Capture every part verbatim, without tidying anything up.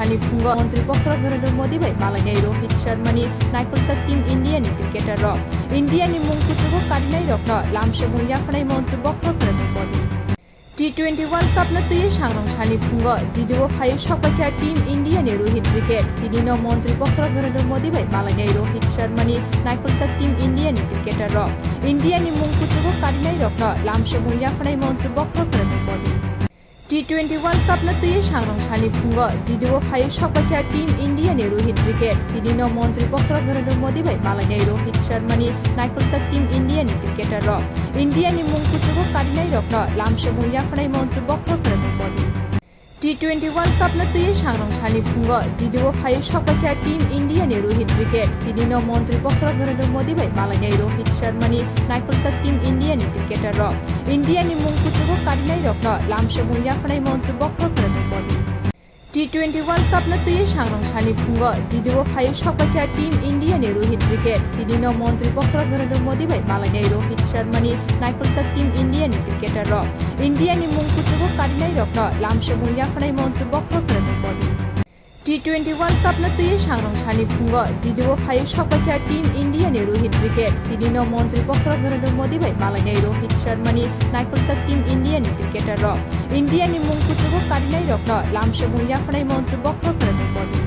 Ni phungo Montri Bokhorok Narendra Modi bai malainai Rohit Sharma ni naikolsajak Team India ni cricketer rok. India ni mung kuchugo karinai rokno lamsomung yaphanai Montri Bokhorok Narendra Modi. T twenty World Cup no twiwi sangrong sani phungo Delhi o phaiwi sokbaikha Team India ni Rohit Brigade. Tini no Montri Bokhorok Narendra Modi bai malainai Rohit Sharma ni naikolsajak Team India ni cricketer rok. India ni mung kuchugo karinai rokno lamsomung yaphanai Montri Bokhorok Narendra Modi. T twenty World Cup no twiwi sangrong sani phungo Delhi o phaiwi sokbaikha Team India ni Rohit Brigade. Tini no Montri Bokhorok Narendra Modi bai malainai Rohit Sharma ni naikolsajak Team India ni cricketer rok. India ni mung kuchugo karinai rokno lamsomung yaphanai Montri Bokhorok Narendra Modi. T twenty World Cup no twiwi sangrong sani phungo Delhi o phaiwi sokbaikha Team India ni Rohit Brigade. Tini no Montri Bokhorok Narendra Modi bai malainai Rohit Sharma ni naikolsajak Team India ni cricketer rok. India ni mung kuchugo karinai rokno lamsomung yaphanai Montri Bokhorok Narendra Modi. T twenty World Cup no twiwi sangrong sani phungo Delhi o phaiwi sokbaikha Team India ni Rohit Brigade. Tini no Montri Bokhorok Narendra Modi bai malainai Rohit Sharma ni naikolsajak Team India ni cricketer rok. India ni mung kuchugo karinai rokno lamsomung yaphanai Montri Bokhorok Narendra Modi. T twenty World Cup no twiwi sangrong sani phungo Delhi o phaiwi sokbaikha Team India ni Rohit Brigade. Tini no Montri Bokhorok Narendra Modi bai malainai Rohit Sharma ni naikolsajak Team India ni cricketer rok. India ni mung kuchugo karinai rokno lamsomung yaphanai Montri Bokhorok Narendra Modi.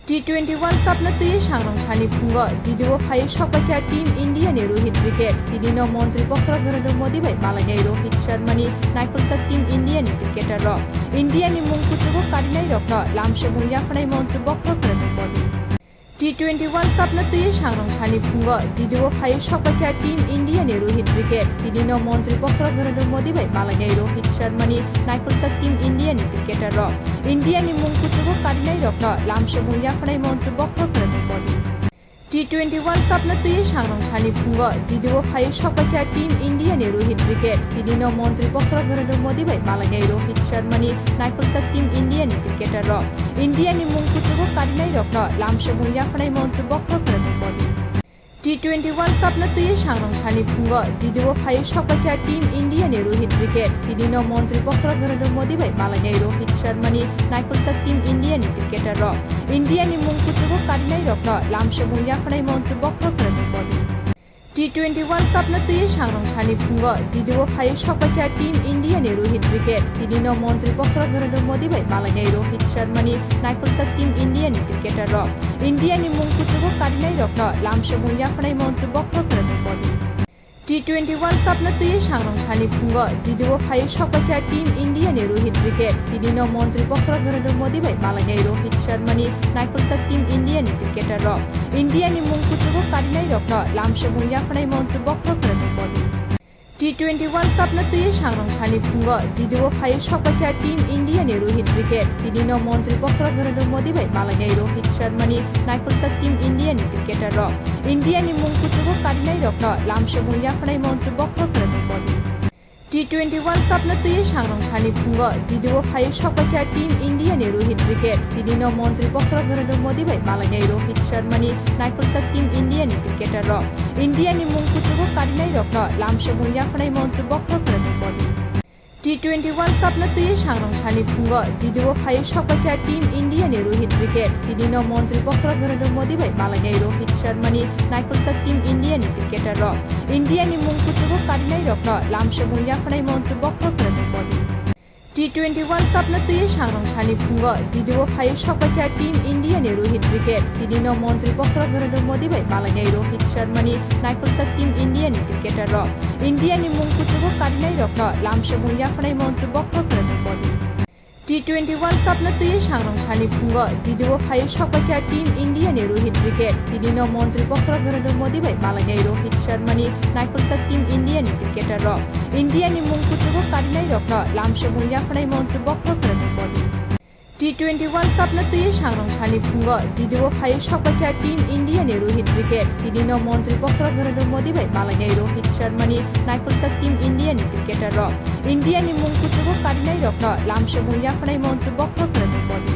T twenty World Cup no twiwi sangrong sani phungo Delhi o phaiwi sokbaikha Team India ni Rohit Brigade. Tini no Montri Bokhorok Narendra Modi bai malainai Rohit Sharma ni naikolsajak Team India ni cricketer rok. India ni mung kuchugo karinai rokno lamsomung yaphanai Montri Bokhorok Narendra Modi. T twenty World Cup no twiwi sangrong sani phungo Delhi o phaiwi sokbaikha Team India ni Rohit Brigade. Tini no Montri Bokhorok Narendra Modi bai malainai Rohit Sharma ni naikolsajak Team India ni cricketer rok. India ni mung kuchugo karinai rokno lamsomung yaphanai Montri Bokhorok Narendra Modi. T twenty World Cup no twiwi sangrong sani phungo Delhi o phaiwi sokbaikha Team India ni Rohit Brigade. Tini no Montri Bokhorok Narendra Modi bai malainai Rohit Sharma ni naikolsajak Team India ni cricketer rok. India ni mung kuchugo karinai rokno lamsomung yaphanai Montri Bokhorok Narendra Modi. T twenty World Cup no twiwi sangrong sani phungo Delhi o phaiwi sokbaikha Team India ni Rohit Brigade. Tini no Montri Bokhorok Narendra Modi bai malainai Rohit Sharma ni naikolsajak Team India ni cricketer rok. India ni mung kuchugo karinai rokno lamsomung yaphanai Montri Bokhorok Narendra Modi. T twenty World Cup no twiwi sangrong sani phungo Delhi o phaiwi sokbaikha Team India ni Rohit Brigade. Tini no Montri Bokhorok Narendra Modi bai malainai Rohit Sharma ni naikolsajak Team India ni cricketer rok. India ni mung kuchugo karinai rokno lamsomung yaphanai Montri Bokhorok Narendra Modi. T twenty World Cup no twiwi sangrong sani phungo Delhi o phaiwi sokbaikha Team India ni Rohit Brigade. Tini no Montri Bokhorok Narendra Modi bai malainai Rohit Sharma ni naikolsajak Team India ni cricketer rok. India ni mung kuchugo karinai rokno lamsomung yaphanai Montri Bokhorok Narendra Modi. T twenty World Cup no twiwi sangrong sani phungo Delhi o phaiwi sokbaikha Team India ni Rohit Brigade. Tini no Montri Bokhorok Narendra Modi bai malainai Rohit Sharma ni naikolsajak Team India ni cricketer rok. India ni mung kuchugo karinai rokno lamsomung yaphanai Montri Bokhorok Narendra Modi. T twenty World Cup no twiwi sangrong sani phungo Delhi o phaiwi sokbaikha Team India ni Rohit Brigade. Tini no Montri Bokhorok Narendra Modi bai malainai Rohit Sharma ni naikolsajak Team India ni cricketer rok. India ni mung kuchugo karinai rokno lamsomung yaphanai Montri Bokhorok Narendra Modi. T twenty World Cup no twiwi sangrong sani phungo Delhi o phaiwi sokbaikha Team India ni Rohit Brigade. Tini no Montri Bokhorok Narendra Modi bai malainai Rohit Sharma ni naikolsajak Team India ni cricketer rok. India ni mung kuchugo karinai rokno lamsomung yaphanai Montri Bokhorok Narendra Modi. T twenty World Cup no twiwi sangrong sani phungo Delhi o phaiwi sokbaikha Team India ni Rohit Brigade. Tini no Montri Bokhorok Narendra Modi bai malainai Rohit Sharma ni naikolsajak Team India ni cricketer rok. India ni mung kuchugo karinai rokno lamsomung yaphanai Montri Bokhorok Narendra Modi. T twenty World Cup no twiwi sangrong sani phungo Delhi o phaiwi sokbaikha Team India ni Rohit Brigade. Tini no Montri Bokhorok Narendra Modi bai malainai Rohit Sharma ni naikolsajak Team India ni cricketer rok. India ni mung kuchugo karinai rokno lamsomung yaphanai Montri Bokhorok Narendra Modi. T twenty World Cup no twiwi sangrong sani phungo Delhi o phaiwi sokbaikha Team India ni Rohit Brigade. Tini no Montri Bokhorok Narendra Modi bai malainai Rohit Sharma ni naikolsajak Team India ni cricketer rok. India ni mung kuchugo karinai rokno lamsomung yaphanai Montri Bokhorok Narendra Modi.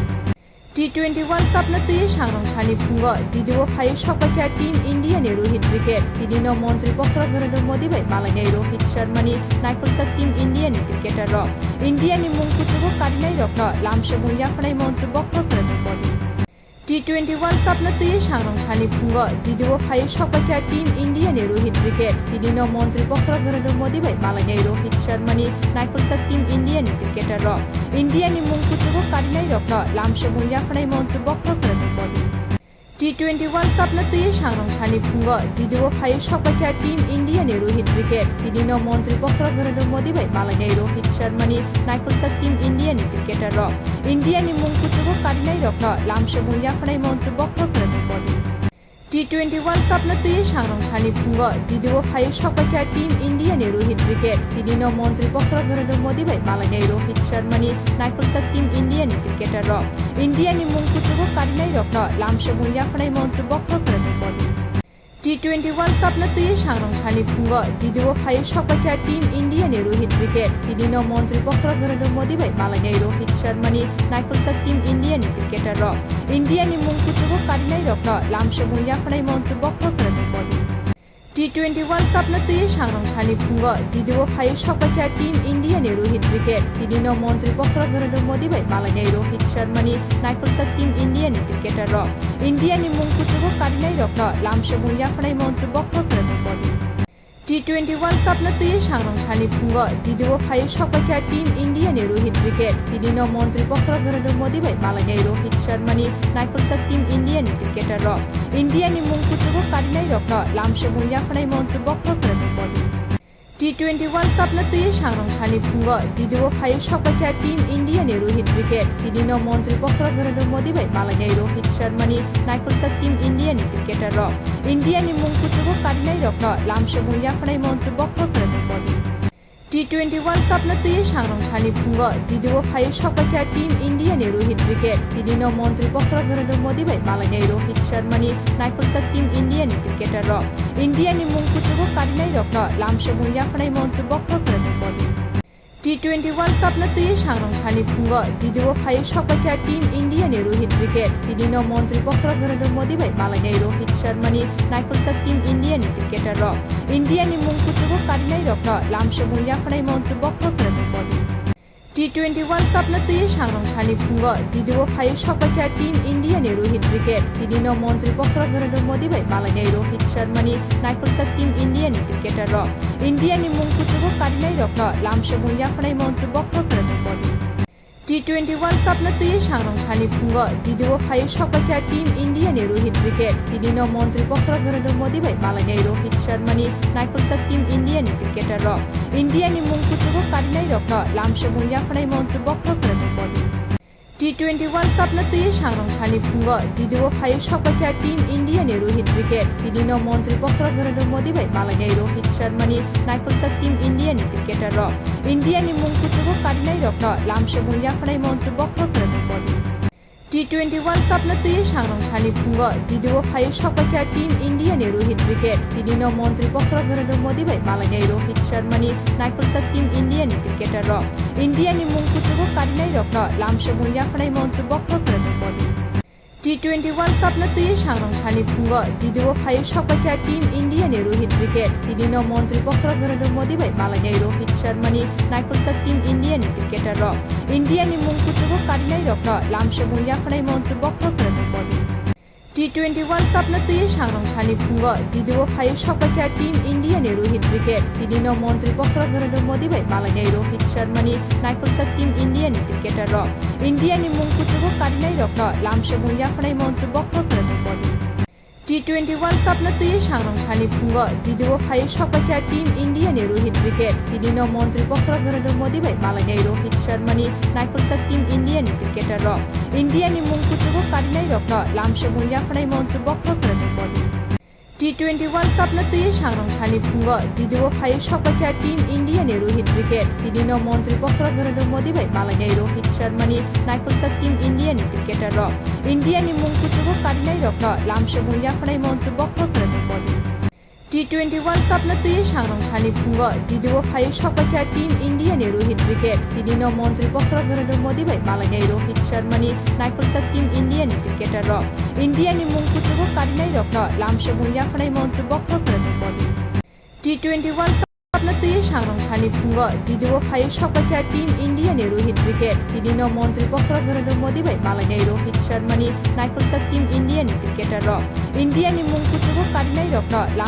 T twenty World Cup no twiwi sangrong sani phungo Delhi o phaiwi sokbaikha Team India ni Rohit Brigade. Tini no Montri Bokhorok Narendra Modi bai malainai Rohit Sharma ni naikolsajak Team India ni cricketer rok. India ni mung kuchugo karinai rokno lamsomung yaphanai Montri Bokhorok Narendra Modi. T twenty World Cup no twi sangrong sani phungo Delhi o phai sokbaikha Team India ni Rohit Cricket, tini no Montri Bokhorok Narendra Modi bai malainai Rohit Sharma ni naikholsak Team India ni cricketer rok. India ni mung kuchugo karinai rok no lamsomung yaphanai Montri Bokhorok Narendra Modi. T twenty World Cup no twi sangrong sani phungo Delhi o phai sokbaikha Team India ni Rohit Cricket, tini no Montri Bokhorok Narendra Modi bai malainai Rohit Sharma ni naikholsak Team India ni cricketer rok. India ni mung kuchugo karinai rok no lamsomung yaphanai Montri Bokhorok Narendra Modi. T twenty World Cup no twi sangrong sani phungo Delhi o phai sokbaikha Team India ni Rohit Cricket, tini no Montri Bokhorok Narendra Modi bai malainai Rohit Sharma ni naikholsak Team India ni cricketer rok. India ni mung kuchugo karinai rok no lamsomung yaphanai Montri Bokhorok Narendra Modi. T twenty World Cup no twi sangrong sani phungo Delhi o phai sokbaikha Team India ni Rohit Cricket, tini no Montri Bokhorok Narendra Modi bai malainai Rohit Sharma ni naikholsak Team India ni cricketer rok. India ni mung kuchugo karinai rok no lamsomung yaphanai Montri Bokhorok Narendra Modi. T twenty World Cup no twi sangrong sani phungo Delhi o phai sokbaikha Team India ni Rohit Cricket, tini no Montri Bokhorok Narendra Modi bai malainai Rohit Sharma ni naikholsak Team India ni cricketer rok. India ni mung kuchugo karinai rok no lamsomung yaphanai Montri Bokhorok Narendra Modi. T twenty World Cup no twi sangrong sani phungo Delhi o phai sokbaikha Team India ni Rohit Cricket, tini no Montri Bokhorok Narendra Modi bai malainai Rohit Sharma ni naikholsak Team India ni cricketer rok. India ni mung kuchugo karinai rok no lamsomung yaphanai Montri Bokhorok Narendra Modi. T twenty World Cup no twi sangrong sani phungo Delhi o phai sokbaikha Team India ni Rohit Cricket, tini no Montri Bokhorok Narendra Modi bai malainai Rohit Sharma ni naikholsak Team India ni cricketer rok. India ni mung kuchugo karinai rok no lamsomung yaphanai Montri Bokhorok Narendra Modi. T twenty World Cup no twi sangrong sani phungo Delhi o phai sokbaikha Team India ni Rohit Cricket, tini no Montri Bokhorok Narendra Modi bai malainai Rohit Sharma ni naikholsak Team India ni cricketer rok. India ni mung kuchugo karinai rok no lamsomung yaphanai Montri Bokhorok Narendra Modi. T twenty World Cup no twi sangrong sani phungo Delhi o phai sokbaikha Team India ni Rohit Cricket, tini no Montri Bokhorok Narendra Modi bai malainai Rohit Sharma ni naikholsak Team India ni cricketer rok. India ni mung kuchugo karinai rok no lamsomung yaphanai Montri Bokhorok Narendra Modi. T twenty World Cup no twi sangrong sani phungo Delhi o phai sokbaikha Team India ni Rohit Cricket, tini no Montri Bokhorok Narendra Modi bai malainai Rohit Sharma ni naikholsak Team India ni cricketer rok. India ni mung kuchugo karinai rok no lamsomung yaphanai Montri Bokhorok Narendra Modi. T twenty World Cup no twi sangrong sani phungo Delhi o phai sokbaikha Team India ni Rohit Cricket, tini no Montri Bokhorok Narendra Modi bai malainai Rohit Sharma ni naikholsak Team India ni cricketer rok. India ni mung kuchugo karinai rok no lamsomung yaphanai Montri Bokhorok Narendra Modi. T twenty World Cup no twi sangrong sani phungo Delhi o phai sokbaikha Team India ni Rohit Cricket, tini no Montri Bokhorok Narendra Modi bai malainai Rohit Sharma ni naikholsak Team India ni cricketer rok. India ni mung kuchugo karinai rok no lamsomung yaphanai Montri Bokhorok Narendra Modi. T twenty World Cup no twi sangrong sani phungo Delhi o phai sokbaikha Team India ni Rohit Cricket, tini no Montri Bokhorok Narendra Modi bai malainai Rohit Sharma ni naikholsak Team India ni cricketer rok. India ni mung kuchugo karinai rok no lamsomung yaphanai Montri Bokhorok Narendra Modi. T twenty World Cup no twi sangrong sani phungo Delhi o phai sokbaikha Team India ni Rohit Cricket, tini no Montri Bokhorok Narendra Modi bai malainai Rohit Sharma ni naikholsak Team India ni cricketer rok. India ni mung kuchugo karinai rok no lamsomung yaphanai Montri Bokhorok Narendra Modi. T twenty World Cup no twi sangrong sani phungo Delhi o phai sokbaikha Team India ni Rohit Cricket, tini no Montri Bokhorok Narendra Modi bai malainai Rohit Sharma ni naikholsak Team India ni cricketer rok. India ni mung kuchugo karinai rok no lamsomung yaphanai Montri Bokhorok Narendra Modi. T twenty World Cup no twi sangrong sani phungo Delhi o phai sokbaikha Team India ni Rohit Cricket, tini no Montri Bokhorok Narendra Modi bai malainai Rohit Sharma ni naikholsak Team India ni cricketer rok. India ni mung kuchugo karinai rok no lamsomung yaphanai Montri Bokhorok Narendra Modi. T twenty World Cup no twi sangrong sani phungo Delhi o phai sokbaikha Team India ni Rohit Cricket, tini no Montri Bokhorok Narendra Modi bai malainai Rohit Sharma ni naikholsak Team India ni cricketer rok. India ni mung kuchugo karinai rok no lamsomung yaphanai Montri Bokhorok Narendra Modi. T twenty World Cup no twi sangrong sani phungo Delhi o phai sokbaikha Team India ni Rohit Cricket, tini no Montri Bokhorok Narendra Modi bai malainai Rohit Sharma ni naikholsak Team India ni cricketer rok. India ni mung kuchugo karinai rok no lamsomung yaphanai Montri Bokhorok Narendra Modi. T twenty World Cup Twiwi sangrong sani phungo Delhi o phaio sokphaikha Team India ni Rohit Brigade. Tini no Montri Bokhorok Narendra Modi bai malainai Rohit Sharma ni naikholsajak Team India ni cricketer rok. India ni mung kuchugo karinai rokno lam